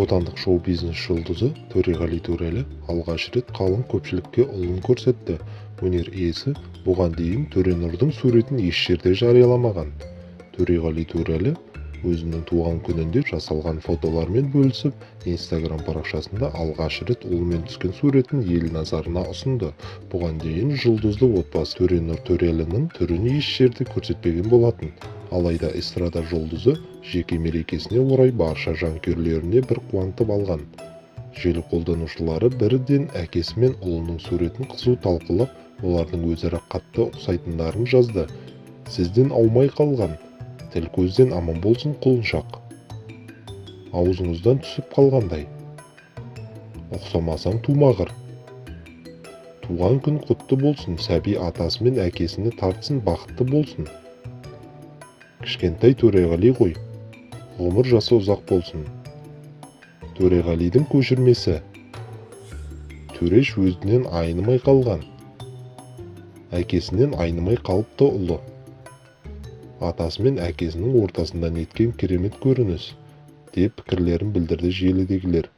Отандық шоу-бизнес жұлдызы Төреғали Төреәлі алғаш рет қалың көпшілікке ұлын көрсетті. Өнер иесі бұған дейін Төренұрдың суретін еш жерде жарияламаған. Төреғали Төреәлі өзінің туған күнінде жасалған фотолармен бөлісіп, Инстаграм парақшасында алғаш рет ұлымен түскен суретін ел назарына ұсынды. Бұған дейін жұлдызды отбасы Төренұр Төреәлінің түрін еш жерде көрсетпеген болатын. Алайда эстрада жұлдызы жеке мерекесіне орай барша жанкүйерлеріне бір қуантып алған. Желі қолданушылары бірден әкесі мен ұлының суретін қызу талқылап, олардың өзара қатты ұқсайтындарын жазды. «Сізден аумай қалған, тіл көзден аман болсын, құлыншақ. Аузыңыздан түсіп қалғандай. Ұқсамасаң тумағыр. Туған күн құтты болсын, сәби атасы мен әкесіне тартсын, бақытты болсын. Кішкентай Төреғали ғой, ғұмыр жасы ұзақ болсын. Төреғалидың көшірмесі. Төреш өзінен айнымай қалған. Әкесінен айнымай қалыпты ұлы. Атасы мен әкесінің ортасында неткен керемет көрініс», – деп пікірлерін білдірді желідегілер.